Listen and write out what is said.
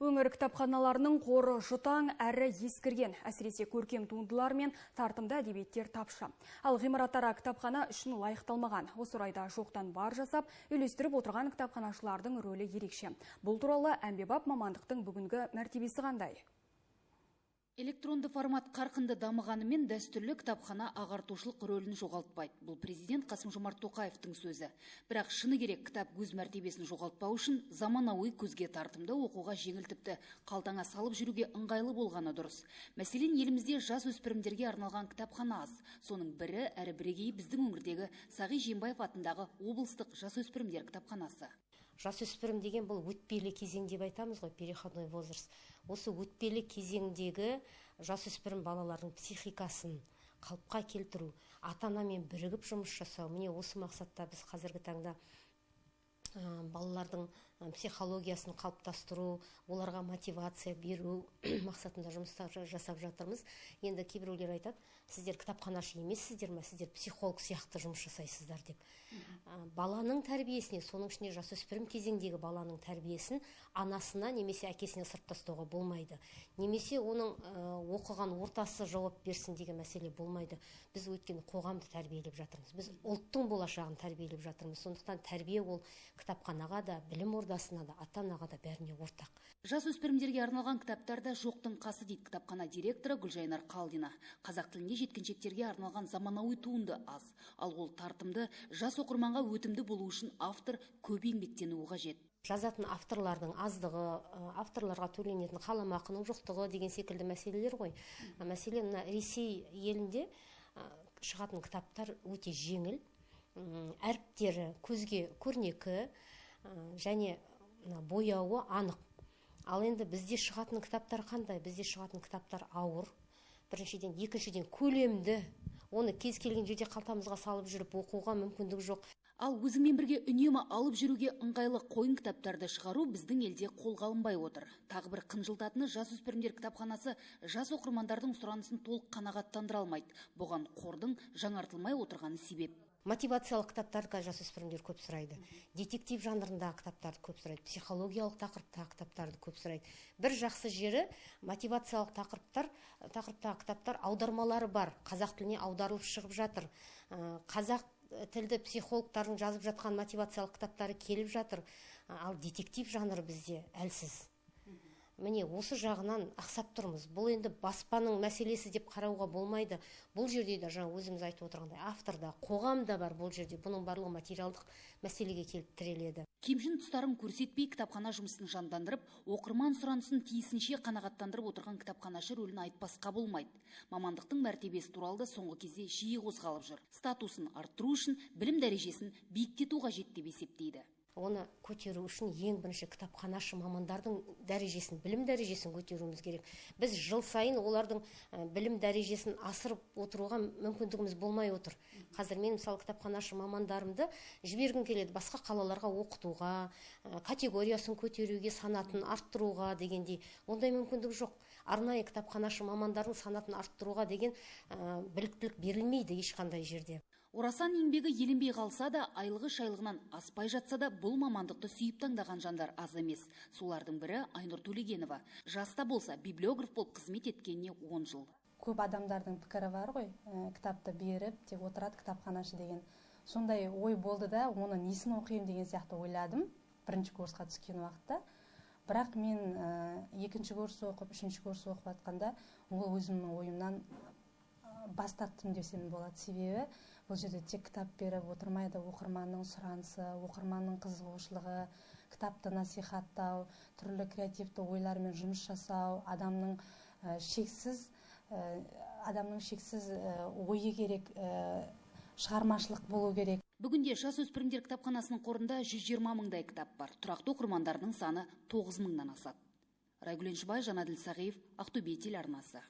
Өңір кітапханаларының қоры жұтаң әрі ескірген, әсіресе көркем туындылар мен тартымды әдебиеттер тапшы. Ал ғимараттары кітапхана үшін лайықталмаған. Осы орайда жоқтан бар жасап, үйлестіріп отырған кітапханашылардың рөлі ерекше. Бұл туралы әмбебап мамандықтың бүгінгі мәртебесі қандай? Электронды формат қарқынды дамығанымен дәстүрлі кітапхана ағартушылық рөлін жоғалтпайды. Бұл президент Қасым-Жомарт Тоқаевтың сөзі. Бірақ шыны керек, кітап өз мәртебесін жоғалтпау үшін заманауи, көзге тартымды, оқуға жеңіл, тіпті қалтаңа салып жүруге ыңғайлы болғаны дұрыс. Мәселен, елімізде жас өспірімдерге арналған кітапхана аз. Соның бірі әрі бірегейі біздің өңірдегі Сағи Жиенбаев атындағы облыстық жасөспірімдер кітапханасы. Жасөспірім деген бұл өтпелі кезең деп айтамыз ғой, переходной возраст. Осы өтпелі кезеңдегі жасөспірім балалардың психикасын қалыпқа келтіру, ата анамен бірігіп жұмыс жасау. Міне, осы мақсатта біз қазіргі таңда балалардың психологиясын қалыптастыру, оларға мотивация беру мақсатында жұмыстар жасап жатырмыз. Енді кейбіреулер айтады: «Сіздер кітапханашы емессіздер ма, сіздер психолог сияқты жұмыс жасайсыздар», – деп. Баланың тәрбиесіне, соның ішінде жасөспірім кезеңдегі баланың тәрбиесін анасына немесе әкесіне ысырып тастауға болмайды, немесе оның оқыған ортасы жауап берсін деген мәселе болмайды. Біз өйткені қоғамды тәрбиелеп жатырмыз, біз ұлттың болашағын тәрбиелеп жатырмыз. Сондықтан тәрбие ол кітапханаға да, білім ордасына да, ата анаға да, бәріне ортақ. Жасөспірімдерге арналған кітаптар да жоқтың қасы, дейді кітапхана директоры Гүлжайнар Қалдина. Қазақ тілінде жеткіншектерге арналған заманауи туынды аз. Ал ол тартымды, жас оқырманға өтімді болу үшін автор көп еңбектенуі қажет. Жазатын авторлардың аздығы, авторларға төленетін қаламақының жоқтығы деген секілді мәселелер ғой. Мәселен, мына Ресей елінде шығатын кітаптар өте жеңіл, әріптері көзге көрнекі және мына бояуы анық. Ал енді бізде шығатын кітаптар қандай? Бізде шығатын кітаптар ауыр біріншіден, екіншіден, көлемді. Оны кез келген жерде қалтамызға салып жүріп оқуға мүмкіндік жоқ. Ал өзіңмен бірге үнемі алып жүруге ыңғайлы қойын кітаптарды шығару біздің елде қолға алынбай отыр. Тағы бір қынжылтатыны, жасөспірімдер кітапханасы жас оқырмандардың сұранысын толық қанағаттандыра алмайды. Бұған қордың жаңартылмай отырғаны себеп. Мотивациялық кітаптарды қазір жасөспірімдер көп сұрайды, детектив жанрындағы кітаптарды көп сұрайды, психологиялық тақырыптағы кітаптарды көп сұрайды. Бір жақсы жері, мотивациялық тақырыптағы кітаптар аудармалары бар, қазақ тіліне аударылып шығып жатыр. Қазақ тілді психологтардың жазып жатқан мотивациялық кітаптары келіп жатыр. Ал детектив жанры бізде әлсіз. Міне, осы жағынан ақсап тұрмыз. Бұл енді баспаның мәселесі деп қарауға болмайды. Бұл жерде де жаңа өзіміз айтып отырғандай, автор да, қоғам да бар бұл жерде. Бұның барлығы материалдық мәселеге келіп тіреледі. Кемшін тұстарын көрсетпей, кітапхана жұмысын жандандырып, оқырман сұранысын тиісінше қанағаттандырып отырған кітапханашы рөлін айтпасқа болмайды. Мамандықтың мәртебесі туралы да соңғы кезде жиі қозғалып жүр. Статусын арттыру үшін білім дәрежесін биіктету қажет деп есептейді. Оны көтеру үшін ең бірінші кітапханашы мамандардың дәрежесін, білім дәрежесін көтеруіміз керек. Біз жыл сайын олардың білім дәрежесін асырып отыруға мүмкіндігіміз болмай отыр. Қазір мен, мысалы, кітапханашы мамандарымды жібергім келеді басқа қалаларға оқытуға, категориясын көтеруге, санатын арттыруға дегендей. Ондай мүмкіндік жоқ. Арнайы кітапханашы мамандардың санатын арттыруға деген біліктілік берілмейді ешқандай жерде. Орасан еңбегі еленбей қалса да, айлығы шайлығынан аспай жатса да, бұл мамандықты сүйіп таңдаған жандар аз емес. Солардың бірі Айнұр Төлегенова. Жаста болса, библиограф болып қызмет еткеніне 10 жыл. Көп адамдардың пікірі бар ғой, кітапты беріп, тек отырады кітапханашы деген. Сондай ой болды да, оны несін оқимын деген сияқты ойладым бірінші курсқа түскен уақытта. Бірақ мен екінші курс оқып, үшінші курс оқып жатқанда, ол өзімнің ойымнан бас тарттым десем болады. Себебі бұл жерде тек кітап беріп отырмайды, оқырманның сұранысы, оқырманның қызығушылығы, кітапты насихаттау, түрлі креативті ойлармен жұмыс жасау, адамның шексіз ойы керек, шығармашылық болу керек. Бүгінде жасөспірімдер кітапханасының қорында 120 мыңдай кітап бар. Тұрақты оқырмандарының саны 9 мыңнан асады. Райгүл Еншібай, Жанәділ Сағиев, Ақтөбе телеарнасы.